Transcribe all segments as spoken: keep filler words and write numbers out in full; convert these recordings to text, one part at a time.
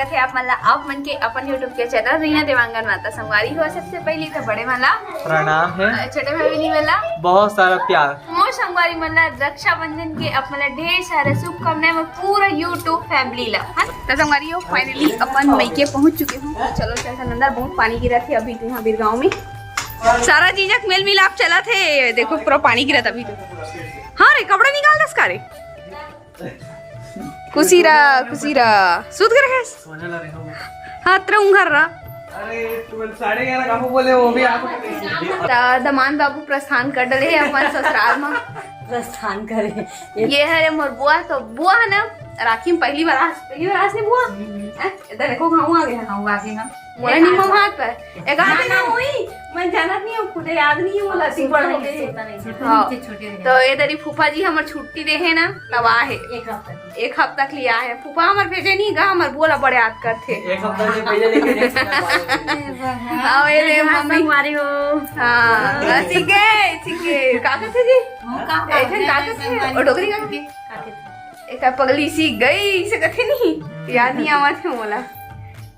आप मन ला, आप मन के अपन YouTube के चैनल रीना देवांगन माता। संगवारी हो, सबसे पहली तो बड़े मन ला प्रणाम हे। छोटे भाई बहिनी मन ला बहुत सारा प्यार। मोर संगवारी मन ला रक्षाबंधन के आप मन ला ढेर सारा शुभकामनाएं, मोर पूरा YouTube फैमिली ला। हाँ? तो संगवारी हो, finally अपन मइके पहुंच चुके हूँ। चलो चलथन अंदर, बहुत पानी गिरत हे अभी तो यहाँ बीरगांव में। सारा चीज के मेल मिलाप चलत हे। देखो पूरा पानी गिरत अभी तो। हाँ रे, कपड़ा निकाल दस का रे। खुशी रह, खुशी रह। सुत गे रहेस? सोने ला रहे हो। हाँ, तेरा उंगर रहा। अरे, तू साढ़े ग्यारह का बोले, वो भी आप। त दमान बाबू प्रस्थान कर डले हे अपन ससुराल में। प्रस्थान करे। ये हरे मोर बुआ, तो बुआ है ना, राखी में पहली बार आस, पहली बार आस नहीं बुआ? हैं? इधर देखो, घाव आ गया। घाव आ गया। मोला नहीं मम हाथ पर। एक हाथ ना, ना। हुई, मैं जानत नहीं हूँ, खुदे याद नहीं है, मोला अति बड़ हो गई। हाँ। तो ये दरी फूफा जी हमर छुट्टी दे हे ना, तब आ हे। एक हफ्ता के लिए आ हे। फूफा हमर भेजे नहीं गा, हमर बुआ ला बड़े याद करथे। एक हफ्ता से पहले लेके जाए। हाँ, ये ले मम्मी। संगवारी हो। हाँ, बस ठीक है, ठीक है। का करथे जी? वो का एक जन का करथे? और डोगरी का करथे? एक पगली सी गई, इसे कथे नहीं, याद नहीं आवत हे मोला।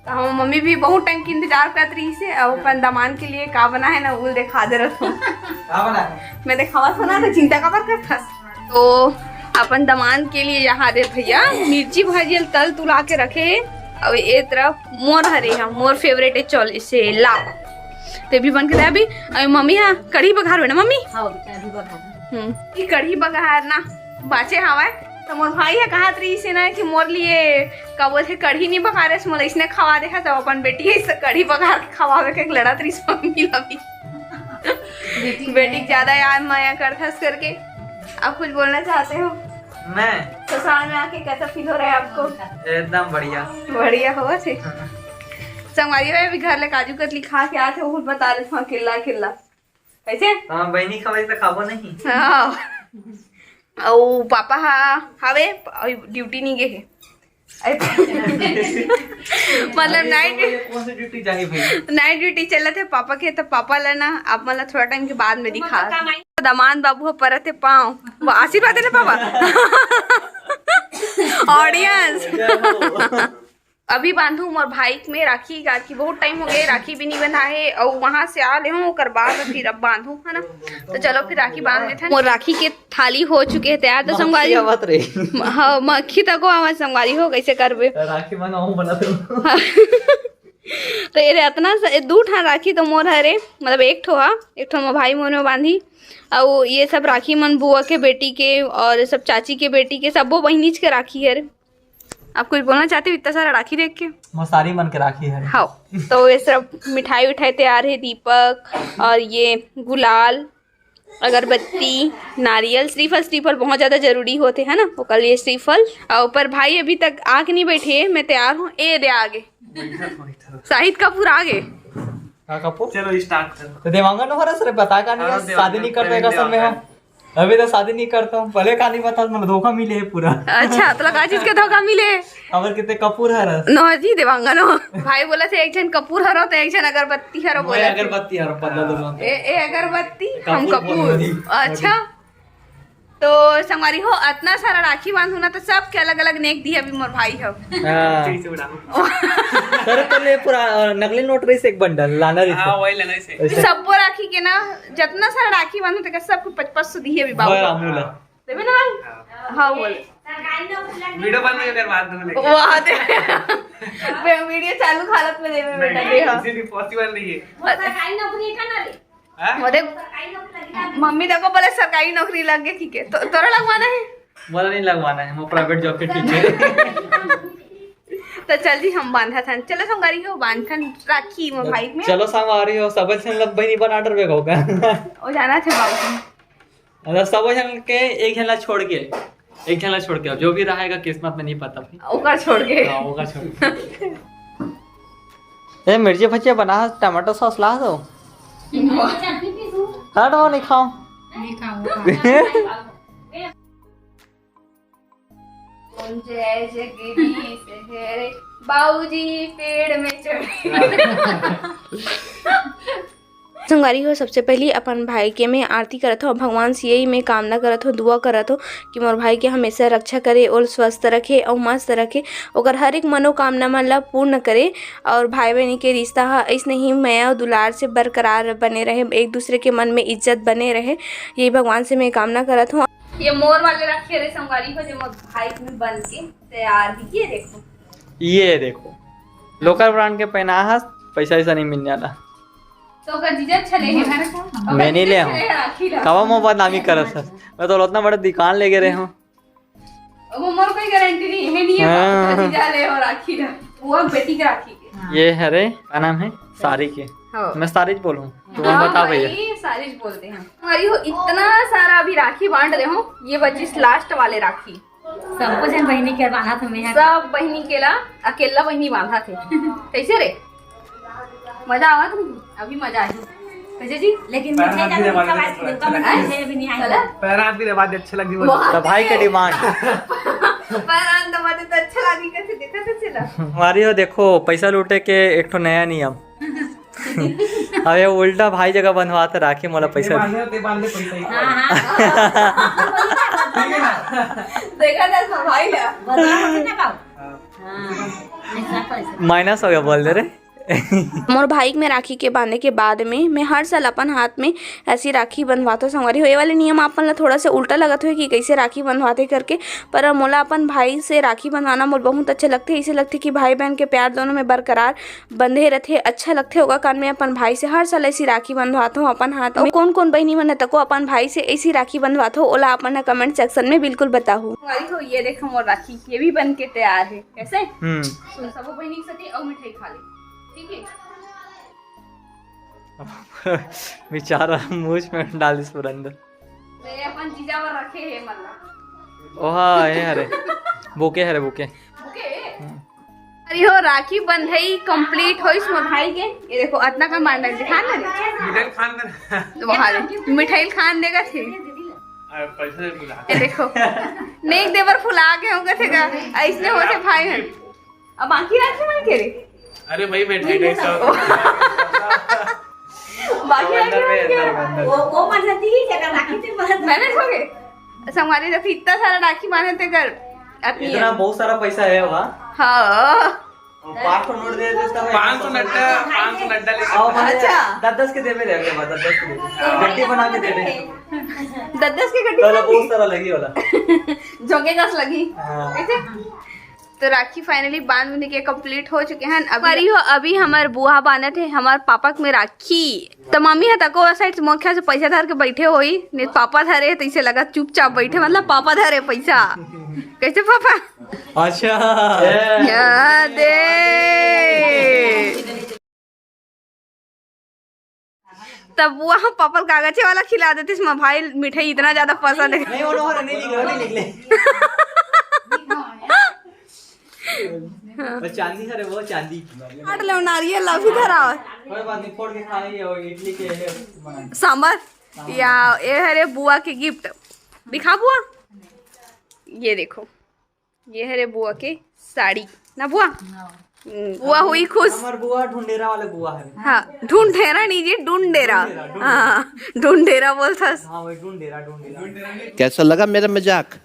तो हम मम्मी भी बहुत टाइम के इंतजार करत रही से, अब अपन दमान के लिए का बना है ना, वो देखा दे रहा हूँ। का बना है? मैं देखावा था ना, तो चिंता काबर करत हस? तो अपन दमान के लिए यहाँ दे भैया मिर्ची भाजी तल तुला के रखे हे। अब ये तरफ मोर हरे, हम मोर फेवरेट है चौल से लाव। ते भी बन के दे अभी। अभी मम्मी यहाँ कढ़ी बघार ना मम्मी। हाँ, अभी बघार। हम्म, ये कढ़ी बघार ना बाचे हवय। तो मोर भाई ह कहत रहिस हे ना कि मोर लिए का बोलथे कढ़ी नहीं बघारेस, मोला इसने खवा दे ह, तो अपन बेटी ह इसे कढ़ी बघार के खवावे के लड़त रहिस मम्मी ला भी। बेटी के ज्यादा याद माया करथस करके। आप कुछ बोलना चाहते हो? मैं? ससुराल में आके कैसा फील हो रहा है आपको? एकदम बढ़िया। बढ़िया होवत हे। संगवारी हो, अभी घर ले काजू कतली खा के आथे, वो बता देत हूँ, अकेला अकेला। कैसे? हाँ, बहिनी खवाई तो खाबो नहीं। हाँ। अउ पापा हा हावे, अउ ड्यूटी नहीं गे हे। अरे, मतलब नाइट, कौन सी ड्यूटी जाही भाई? नाइट ड्यूटी चलत हे पापा के, तो पापा ला ना आप मन ला थोड़ा टाइम के बाद में दिखा। दमान बाबू ह परत हे पाँव, वो आशीर्वाद देना पापा। ऑडियंस। अभी बांधू मोर भाई में राखी, राखी बहुत टाइम हो गए, राखी भी नहीं बंधा है, और वहां से आ ले हूँ, ओकर बाद फिर अब बांधू, है ना? तो चलो फिर राखी बांध लेते हैं। मोर राखी के थाली हो चुके हैं तैयार, तो मक्खी संगवारी आवत रे। हाँ, मक्खी तको आवाज संगवारी हो, कैसे करबे? राखी बनाऊं बना तो। तो ये रे, अतना स-, ये दू ठा राखी तो मोर हरे, मतलब एक ठो हा, एक ठो मोर भाई मोर में बांधी, और ये सब राखी मन बुआ के बेटी के और सब चाची के बेटी के, सबो बहिनीच के राखी हरे। आप कुछ बोलना चाहते हो इतना सारा राखी देख के? मसारी मन के राखी है। हाँ, तो ये सब मिठाई उठाई तैयार है, दीपक और ये गुलाल, अगरबत्ती, नारियल, श्रीफल, श्रीफल बहुत ज्यादा जरूरी होते है ना, ओकर लिए श्रीफल। और पर भाई अभी तक आके नहीं बैठे, मैं तैयार हूँ। ए दे आगे, शाहिद कपूर आगे। का कपूर? चलो स्टार्ट करो। तो देवांगन हो रहा सर, बता का नहीं हाँ, है, शादी देवांगन नहीं करते पहले का समय देवांगन। हम। अभी तो शादी नहीं करता हूँ, भले का नहीं बता, मतलब धोखा मिले है पूरा। अच्छा, तो लगा चीज के धोखा मिले। हमर कितने कपूर हरस। नो जी, देवांगन हो। भाई बोला थे एक जन कपूर हरो तो एक जन अगरबत्ती हरो मैं बोला थे। अगरबत्ती हरो, बदला दो ए, ए अगरबत्ती, हम कपूर कपूर। बोल रही। अच्छा, तो संगवारी हो, अतना सारा राखी बांधू ना, तो सबके अलग-अलग नेक दिया भी मोर भाई हो। हाँ। ठीक से उड़ा। सर, तो ले पूरा, अ, नकली नोट रही से एक बंडल लाना रही हाँ, से। वही लेना इसे। ऐसे। सबको राखी के ना, जतना सारा राखी बांधू, तेकर सबको पच पच सौ दिए भी बाबू। बड़ा मुला। देबे ना भाई? हाँ। हाँ, बोल। वीडियो बंद नहीं कर, बात दूंगा लेकिन। वाह, दे। वे-, वीडियो चालू हालत में देबे बेटा, नहीं, दे, हाँ। इसीलिए पॉसिबल नहीं है। वो सरकारी नौकरी है ना रे? हाँ? वो देख, मम्मी देखो बोले सरकारी नौकरी लग गई, ठीक है। तो तोरा लगवाना है? मोला नहीं लगवाना है, वो प्राइवेट जॉब के ठीक है। तो चल जी, हम बांधा थन। चलो संगवारी हो, बांधथन राखी में भाई में। चलो संगवारी हो, सब झन लब बहिनी बना डरबे का। ओ जाना थे बाबू। मतलब सब झन के एक झन ला छोड़ के, एक झन ला छोड़ के, अब जो भी रहेगा किस्मत में नहीं पता फिर। ओकर छोड़ के। हाँ, ओकर छोड़ के। ए, मिर्ची भजिया बना, टमाटो सॉस ला दो। हट, वो नहीं खाओ। नहीं खाऊंगा। जय जगदीश हे रे, बाबूजी पेड़ में चढ़े। संगवारी हो, सबसे पहिली अपन भाई के मैं आरती करत हौं, भगवान से यही मैं कामना करत हौं, दुआ करत हौं कि मोर भाई के हमेशा रक्षा करे, ओल स्वस्थ रखे अउ मस्त रखे, ओकर हर एक मनोकामना मन ला पूर्ण करे। और भाई बहिनी के रिश्ता ह अइसने ही मया अउ दुलार से बरकरार बने रहे, एक दूसरे के मन में इज्जत बने रहे, यही भगवान से मैं कामना करत हौं। ये मोर वाले राखी हरे संगवारी हो, जो मोर भाई के बन के तैयार हे। ये देखो, ये देखो, लोकल ब्रांड के पहना हस, पैसा वैसा नहीं मिलने वाला। तो ओकर जीजा अच्छा ले हे। मैं नहीं ले हूँ। राखी ला। कब हम बदनामी करत हस? मैं तो उतना बड़ा दुकान लेके रहे हूँ। वो मोर कोई गारंटी नहीं है, नहीं है। हाँ। जीजा ले हो राखी ला। वो बेटी के राखी के। ये हरे, का नाम हे? सारी के। हाँ। मैं सारी बोलूँ, तो हाँ बता भैया। भाई, सारी बोलते हैं। अरे हो, इतना सारा अभी राखी बांट रहे हो, ये बची लास्ट वाले राखी। सबको झन बहिनी के बांधा थे, मैं सब बहिनी के ला, अकेला बहिनी बांधा थे। कैसे रे? मजा आवा तुम? अभी मजा आई। कैसे जी? लेकिन पैर मिठाई हाथ ज्यादा भी मीठा दबा बात दे, नहीं, कम अच्छा मिठाई भी नहीं आई। चला? पैर हाथ भी दबा दे, अच्छे लगी वो। वाह। तो भाई के डिमांड। पैर हाथ दबा दे तो अच्छा लगी, कैसे देखा था चला? हमारी हो देखो, पैसा लूटे के एक ठो नया नियम। अब ये उल्टा भाई जगह बंधवात राखी, मोला पैसा दे। बांधे, बांधे पैसा ही। हाँ, हाँ। ठीक है ना? देखा था सब भाई ला। बता ना का? हाँ। हाँ, ऐसा कैसे? माइनस हो गया, बोल दे रे। मोर भाई के मैं राखी के बांधे के बाद में मैं हर साल अपन हाथ में ऐसी राखी बंधवाथो संगवारी हो। ये वाले नियम आप मन ला थोड़ा सा उल्टा लगत होही कि कैसे राखी बंधवाथे करके, पर मोला अपन भाई से राखी बंधवाना मोर बहुत अच्छा लगथे। ऐसे लगथे कि भाई बहन के प्यार दोनों में बरकरार बंधे रथे, अच्छा लगथे। ओकर कारण मैं अपन भाई से हर साल ऐसी राखी बंधवाथो अपन हाथ में। कोन कोन बहिनी मन ह तको अपन भाई से ऐसी राखी बंधवाथो, ओला आप मन ह comment section में बिल्कुल बताहू। संगवारी हो, ये देखो मोर राखी, ये भी बन के तैयार है। कैसे? हम्म। सुन, सबो बहिनी के साथे अउ मिठाई खा ले, ठीक है? बेचारा मुंह में डाल दिस पूरा अंदर। ले, अपन जीजा बर रखे हे मन ला। ओहा, ये हरे। बुके हरे, बुके। बुके? हम्म। अरे हो, राखी बंधई complete होइस मोर भाई के। ये देखो, अतना का मांडा दिखा ना रे। मिठाई खान दे। तो वहाँ रे, मिठाई खान देगा थे। अरे, पैसा दे बुला। ये देखो, नेक देवर फुला के होगा थे का, ऐसने होते भाई हैं। अब बाकी राखी मन के रे? अरे भाई, मैं ढाई ढाई सौ। बाकी राखी मन के? वो, वो मन जाती ही जगह राखी थे मन। मैंने हो गए। संगवारी जब इतना सारा राखी बांधे थे कर, अतनी इतना है। बहुत सारा पैसा है वहाँ। हाँ। वो पाँच सौ नोट दे देता है। पाँच सौ नड्डा, पाँच सौ नड्डा ले आओ, सकता है। अच्छा। दस दस के देवे रे, अगले बार दस दस के देवे। गड्डी बना के देवे। दस दस के गड्डी चलो, बना बहुत के? सारा लगी वाला। जोगे दस लगी। हाँ। ऐसे? तो राखी finally बांध बूंध के complete हो चुके हैं। अभी हमारी हो, अभी हमार बुआ बांधत हे हमार पापा के में राखी। तो मम्मी ह तको side से मोर ख्याल से पैसा धर के बैठे होई, नहीं पापा धरे हे, तो इसे लगा चुपचाप बैठे, मतलब पापा धरे पैसा। कैसे पापा? अच्छा। या दे। तब वो हम पापा ल कागजे वाला खिला देतिस, मैं भाई मिठाई इतना ज्यादा पसंद है। नहीं, वो लोग नहीं निकले, वो नहीं निकले। बस चांदी हरे, वो चांदी। काट लो नारियल ला, अभी धराओ। कोई बात नहीं, फोड़ के खाएंगे, वो इडली के है, बनाएंगे। सांबर। या, ये हरे बुआ के gift। दिखा बुआ, ये देखो, ये हरे बुआ के साड़ी ना बुआ। हम्म, बुआ हुई खुश। हमर बुआ ढुंढेरा वाले बुआ है। हाँ, ढुंढेरा नहीं जी, डुंडेरा। डुंडेरा, डुंडेरा। हाँ, ढुंढेरा बोलथस। हाँ, वही ढुंढेरा, ढुंढेरा। कैसा लगा मेरा मजाक?